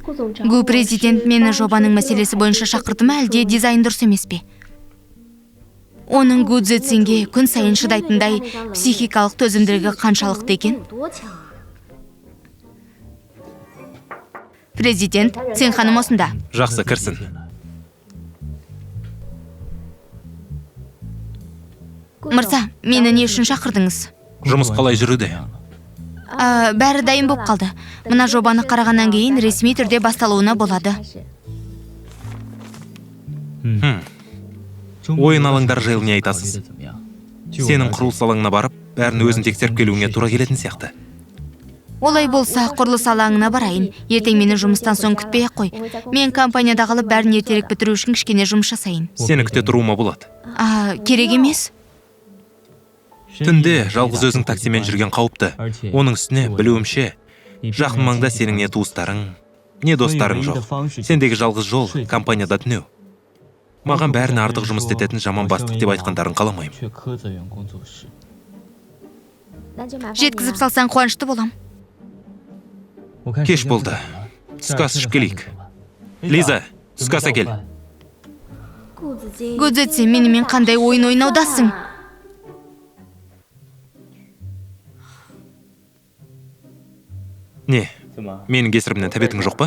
Гу президент мені жобаның мәселесі бойынша шақырды ма, әлде дизайн дұрыс емес пе? Оның Гу Цзэцинге күн сайын шыдайтындай психикалық төзімділігі қаншалықты екен? Президент, Цин ханым осында. Жақсы, кірсін. Мырза, мені не үшін шақырдыңыз? Жұмыс қалай жүруде? Бәрі дайын боп қалды. Мына жобаны қарағаннан кейін ресми түрде басталуына болады. Ойын алаңдары жайлы не айтасыз? Сенің құрылыс алаңына барып, бәрін өзің тексеріп келуіңе тура келетін сияқты. Олай болса, құрылыс алаңына барайын. Ертең мені жұмыстан соң күтпей ақ қой. Мен компанияда қалып, бәрін ертерек бітіру үшін кішкене жұмыс жасайын. Сені күте тұруыма болады. Керек емес. Түнде жалғыз өзің таксимен жүрген қауіпті. Оның үстіне, білуімше, жақын маңда сенің не туыстарың, не достарың жоқ. Сендегі жалғыз жол компанияда түнеу. Маған бәрін артық жұмыс істететін жаман бастық деп айтқандарын қаламаймын. Жеткізіп салсаң қуанышты болам. Кеш болды. Түскі ас ішіп келейік. Лиза, түскі ас әкел. Гу Цзэцин, менімен қандай ойын ойнаудасың? Не, менің кесірімнен тәбетің жоқ па?